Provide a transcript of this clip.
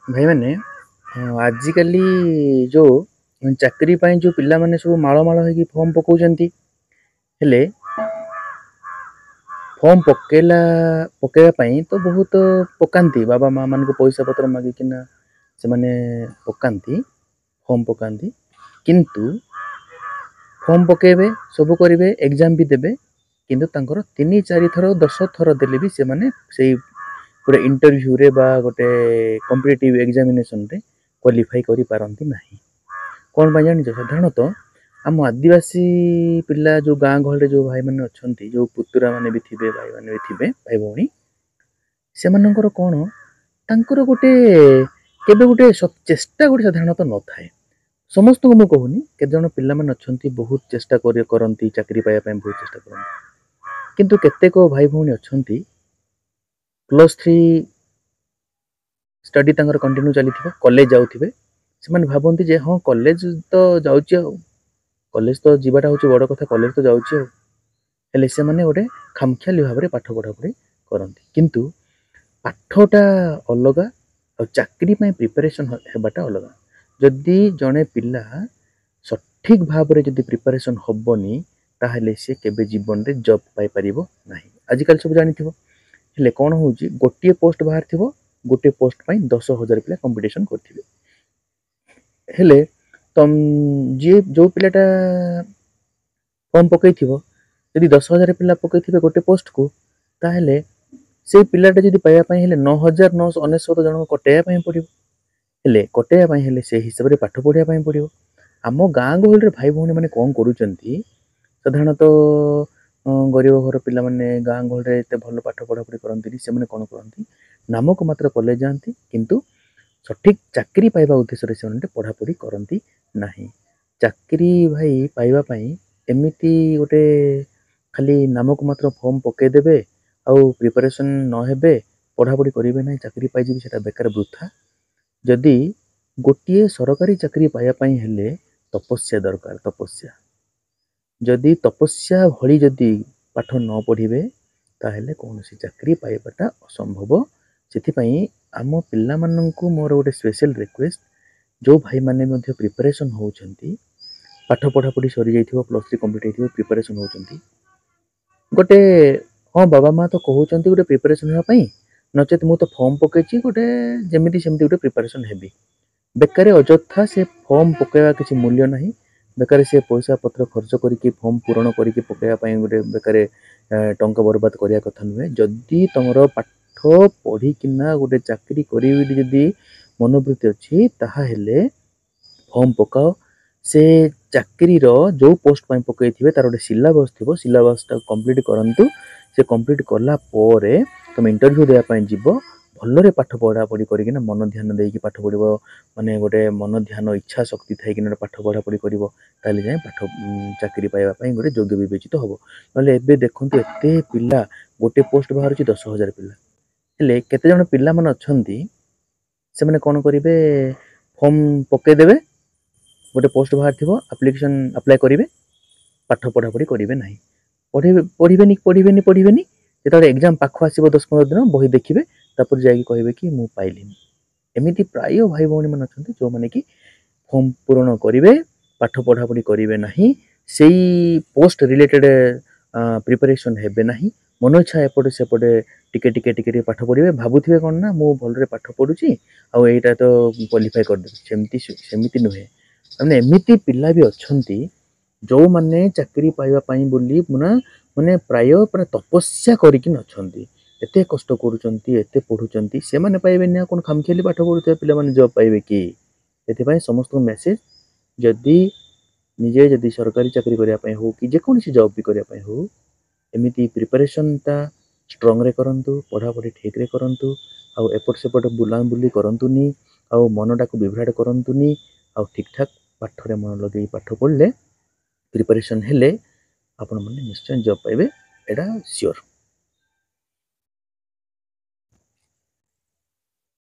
ଭାଇମାନେ, ଆଜିକାଲି ଯେଉଁ ଚାକିରି ପାଇଁ ଯେଉଁ ପିଲାମାନେ ସବୁ ମାଳ ମାଳ ହେଇକି ଫର୍ମ ପକାଉଛନ୍ତି, ହେଲେ ଫର୍ମ ପକାଇବା ପାଇଁ ତ ବହୁତ ପକାନ୍ତି, ବାବା ମାଆ ମାନଙ୍କୁ ପଇସା ପତ୍ର ମାଗିକିନା ସେମାନେ ପକାନ୍ତି, ଫର୍ମ ପକାନ୍ତି। କିନ୍ତୁ ଫର୍ମ ପକାଇବେ, ସବୁ କରିବେ, ଏକ୍ଜାମ୍ ବି ଦେବେ, କିନ୍ତୁ ତାଙ୍କର 3 4 ଥର 10 ଥର ଦେଲେ ବି ସେମାନେ ସେଇ ଗୋଟେ ଇଣ୍ଟରଭ୍ୟୁରେ ବା ଗୋଟେ କମ୍ପିଟେଟିଭ୍ ଏକ୍ଜାମିନେସନ୍ରେ କ୍ୱାଲିଫାଇ କରିପାରନ୍ତି ନାହିଁ। କ'ଣ ପାଇଁ ଜାଣିଛ? ସାଧାରଣତଃ ଆମ ଆଦିବାସୀ ପିଲା ଯେଉଁ ଗାଁ ଗହଳିରେ ଯେଉଁ ଭାଇମାନେ ଅଛନ୍ତି, ଯେଉଁ ପୁତୁରାମାନେ ବି ଥିବେ, ଭାଇମାନେ ବି ଥିବେ, ଭାଇ ଭଉଣୀ, ସେମାନଙ୍କର କ'ଣ ତାଙ୍କର ଗୋଟେ କେବେ ଗୋଟେ ଚେଷ୍ଟା ଗୋଟେ ସାଧାରଣତଃ ନଥାଏ। ସମସ୍ତଙ୍କୁ ମୁଁ କହୁନି, କେତେଜଣ ପିଲାମାନେ ଅଛନ୍ତି ବହୁତ ଚେଷ୍ଟା କରନ୍ତି, ଚାକିରି ପାଇବା ପାଇଁ ବହୁତ ଚେଷ୍ଟା କରନ୍ତି। କିନ୍ତୁ କେତେକ ଭାଇ ଭଉଣୀ ଅଛନ୍ତି +3 ଷ୍ଟଡି ତାଙ୍କର କଣ୍ଟିନ୍ୟୁ ଚାଲିଥିବ, କଲେଜ ଯାଉଥିବେ, ସେମାନେ ଭାବନ୍ତି ଯେ ହଁ କଲେଜ ତ ଯାଉଛି, ଆଉ କଲେଜ ତ ଯିବାଟା ହେଉଛି ବଡ଼ କଥା, କଲେଜ ତ ଯାଉଛି ଆଉ। ହେଲେ ସେମାନେ ଗୋଟେ ଖାମଖିଆଲି ଭାବରେ ପାଠ ପଢ଼ାପଢ଼ି କରନ୍ତି। କିନ୍ତୁ ପାଠଟା ଅଲଗା ଆଉ ଚାକିରି ପାଇଁ ପ୍ରିପାରେସନ୍ ହେବାଟା ଅଲଗା। ଯଦି ଜଣେ ପିଲା ସଠିକ୍ ଭାବରେ ଯଦି ପ୍ରିପାରେସନ୍ ହେବନି, ତାହେଲେ ସେ କେବେ ଜୀବନରେ ଜବ୍ ପାଇପାରିବ ନାହିଁ। ଆଜିକାଲି ସବୁ ଜାଣିଥିବ। ହେଲେ କ'ଣ ହେଉଛି, ଗୋଟିଏ ପୋଷ୍ଟ ବାହାରିଥିବ, ଗୋଟିଏ ପୋଷ୍ଟ ପାଇଁ 10,000 ପିଲା କମ୍ପିଟିସନ୍ କରିଥିବେ। ହେଲେ ତମ ଯିଏ ଯେଉଁ ପିଲାଟା ଫର୍ମ ପକାଇଥିବ, ଯଦି 10,000 ପିଲା ପକାଇଥିବେ ଗୋଟେ ପୋଷ୍ଟକୁ, ତାହେଲେ ସେଇ ପିଲାଟା ଯଦି ପାଇବା ପାଇଁ ହେଲେ 9,999 ଜଣଙ୍କୁ କଟେଇବା ପାଇଁ ପଡ଼ିବ। ହେଲେ କଟେଇବା ପାଇଁ ହେଲେ ସେ ହିସାବରେ ପାଠ ପଢ଼ିବା ପାଇଁ ପଡ଼ିବ। ଆମ ଗାଁ ଗହଳିରେ ଭାଇ ଭଉଣୀମାନେ କ'ଣ କରୁଛନ୍ତି, ସାଧାରଣତଃ ଗରିବ ଘର ପିଲାମାନେ ଗାଁ ଗହଳିରେ ଏତେ ଭଲ ପାଠ ପଢ଼ାପଢ଼ି କରନ୍ତିନି। ସେମାନେ କ'ଣ କରନ୍ତି, ନାମକୁ ମାତ୍ର କଲେଜ ଯାଆନ୍ତି, କିନ୍ତୁ ସଠିକ୍ ଚାକିରି ପାଇବା ଉଦ୍ଦେଶ୍ୟରେ ସେମାନେ ପଢ଼ାପଢ଼ି କରନ୍ତି ନାହିଁ। ଚାକିରି ଭାଇ ପାଇବା ପାଇଁ ଏମିତି ଗୋଟେ ଖାଲି ନାମକୁ ମାତ୍ର ଫର୍ମ ପକାଇଦେବେ ଆଉ ପ୍ରିପାରେସନ୍ ନ ହେବେ, ପଢ଼ାପଢ଼ି କରିବେ ନାହିଁ, ଚାକିରି ପାଇଯିବେ, ସେଇଟା ବେକାର ବୃଥା। ଯଦି ଗୋଟିଏ ସରକାରୀ ଚାକିରି ପାଇବା ପାଇଁ ହେଲେ ତପସ୍ୟା ଦରକାର, ତପସ୍ୟା। ଯଦି ତପସ୍ୟା ଭଳି ଯଦି ପାଠ ନ ପଢ଼ିବେ, ତାହେଲେ କୌଣସି ଚାକିରି ପାଇବାଟା ଅସମ୍ଭବ। ସେଥିପାଇଁ ଆମ ପିଲାମାନଙ୍କୁ ମୋର ଗୋଟେ ସ୍ପେଶାଲ ରିକ୍ୱେଷ୍ଟ, ଯେଉଁ ଭାଇମାନେ ମଧ୍ୟ ପ୍ରିପାରେସନ୍ ହେଉଛନ୍ତି, ପାଠ ପଢ଼ାପଢ଼ି ସରିଯାଇଥିବ, +3 କମ୍ପ୍ଲିଟ୍ ହେଇଥିବ, ପ୍ରିପାରେସନ୍ ହେଉଛନ୍ତି, ଗୋଟେ ହଁ ବାବା ମା ତ କହୁଛନ୍ତି ଗୋଟେ ପ୍ରିପାରେସନ୍ ହେବା ପାଇଁ, ନଚେତ୍ ମୁଁ ତ ଫର୍ମ ପକାଇଛି, ଗୋଟେ ଯେମିତି ସେମିତି ଗୋଟେ ପ୍ରିପାରେସନ୍ ହେବି। ବେକାରେ ଅଯଥା ସେ ଫର୍ମ ପକାଇବା କିଛି ମୂଲ୍ୟ ନାହିଁ। ବେକାରେ ସେ ପଇସା ପତ୍ର ଖର୍ଚ୍ଚ କରିକି ଫର୍ମ ପୂରଣ କରିକି ପକାଇବା ପାଇଁ ଗୋଟେ ବେକାରେ ଟଙ୍କା ବର୍ବାଦ କରିବା କଥା ନୁହେଁ। ଯଦି ତୁମର ପାଠ ପଢ଼ିକିନା ଗୋଟେ ଚାକିରି କରିବି ବୋଲି ଯଦି ମନୋବୃତ୍ତି ଅଛି, ତାହାହେଲେ ଫର୍ମ ପକାଅ। ସେ ଚାକିରିର ଯେଉଁ ପୋଷ୍ଟ ପାଇଁ ପକାଇଥିବେ ତାର ଗୋଟେ ସିଲାବସ୍ ଥିବ, ସିଲାବସ୍ଟା କମ୍ପ୍ଲିଟ୍ କରନ୍ତୁ। ସେ କମ୍ପ୍ଲିଟ୍ କଲା ପରେ ତୁମେ ଇଣ୍ଟରଭ୍ୟୁ ଦେବା ପାଇଁ ଯିବ, ଭଲରେ ପାଠ ପଢ଼ାପଢ଼ି କରିକିନା ମନ ଧ୍ୟାନ ଦେଇକି ପାଠ ପଢ଼ିବ, ମାନେ ଗୋଟେ ମନ ଧ୍ୟାନ ଇଚ୍ଛା ଶକ୍ତି ଥାଇକିନା ଗୋଟେ ପାଠ ପଢ଼ାପଢ଼ି କରିବ, ତାହେଲେ ଯାଇ ପାଠ ଚାକିରି ପାଇବା ପାଇଁ ଗୋଟେ ଯୋଗ୍ୟ ବିବେଚିତ ହେବ। ନହେଲେ ଏବେ ଦେଖନ୍ତୁ ଏତେ ପିଲା, ଗୋଟେ ପୋଷ୍ଟ ବାହାରୁଛି 10,000 ପିଲା, ହେଲେ କେତେଜଣ ପିଲାମାନେ ଅଛନ୍ତି ସେମାନେ କ'ଣ କରିବେ, ଫର୍ମ ପକାଇଦେବେ, ଗୋଟେ ପୋଷ୍ଟ ବାହାରିଥିବ, ଆପ୍ଲିକେସନ୍ ଆପ୍ଲାଏ କରିବେ, ପାଠ ପଢ଼ାପଢ଼ି କରିବେ ନାହିଁ, ପଢ଼ିବେ ପଢ଼ିବେନି ପଢ଼ିବେନି ପଢ଼ିବେନି, ଯେତେବେଳେ ଏକ୍ଜାମ୍ ପାଖ ଆସିବ 10-15 ଦିନ ବହି ଦେଖିବେ, ତାପରେ ଯାଇକି କହିବେ କି ମୁଁ ପାଇଲିନି। ଏମିତି ପ୍ରାୟ ଭାଇ ଭଉଣୀମାନେ ଅଛନ୍ତି ଯେଉଁମାନେ କି ଫର୍ମ ପୂରଣ କରିବେ, ପାଠ ପଢ଼ାପଢ଼ି କରିବେ ନାହିଁ, ସେଇ ପୋଷ୍ଟ ରିଲେଟେଡ଼ ପ୍ରିପାରେସନ୍ ହେବେ ନାହିଁ, ମନ ଇଚ୍ଛା ଏପଟେ ସେପଟେ ଟିକେ ଟିକେ ଟିକେ ଟିକେ ପାଠ ପଢ଼ିବେ, ଭାବୁଥିବେ କ'ଣ ନା ମୁଁ ଭଲରେ ପାଠ ପଢ଼ୁଛି ଆଉ ଏଇଟା ତ କ୍ୱାଲିଫାଏ କରିଦେବି। ସେମିତି ନୁହେଁ। ମାନେ ଏମିତି ପିଲା ବି ଅଛନ୍ତି ଯେଉଁମାନେ ଚାକିରି ପାଇବା ପାଇଁ ବୋଲି ମାନେ ପ୍ରାୟ ପୁରା ତପସ୍ୟା କରିକି ଅଛନ୍ତି, ଏତେ କଷ୍ଟ କରୁଛନ୍ତି, ଏତେ ପଢ଼ୁଛନ୍ତି, ସେମାନେ ପାଇବେନି ଆଉ କ'ଣ ଖାମଖିଆଲି ପାଠ ପଢ଼ୁଥିବା ପିଲାମାନେ ଜବ୍ ପାଇବେ କି? ସେଥିପାଇଁ ସମସ୍ତଙ୍କୁ ମେସେଜ, ଯଦି ନିଜେ ଯଦି ସରକାରୀ ଚାକିରି କରିବା ପାଇଁ ହଉ କି ଯେକୌଣସି ଜବ୍ ବି କରିବା ପାଇଁ ହଉ, ଏମିତି ପ୍ରିପାରେସନ୍ଟା ଷ୍ଟ୍ରଙ୍ଗରେ କରନ୍ତୁ, ପଢ଼ାପଢ଼ି ଠିକ୍ରେ କରନ୍ତୁ, ଆଉ ଏପଟ ସେପଟ ବୁଲାବୁଲି କରନ୍ତୁନି, ଆଉ ମନଟାକୁ ବିଭ୍ରାଟ କରନ୍ତୁନି, ଆଉ ଠିକ୍ଠାକ୍ ପାଠରେ ମନ ଲଗେଇ ପାଠ ପଢ଼ିଲେ, ପ୍ରିପାରେସନ୍ ହେଲେ ଆପଣମାନେ ନିଶ୍ଚୟ ଜବ୍ ପାଇବେ, ଏଇଟା ସିଓର।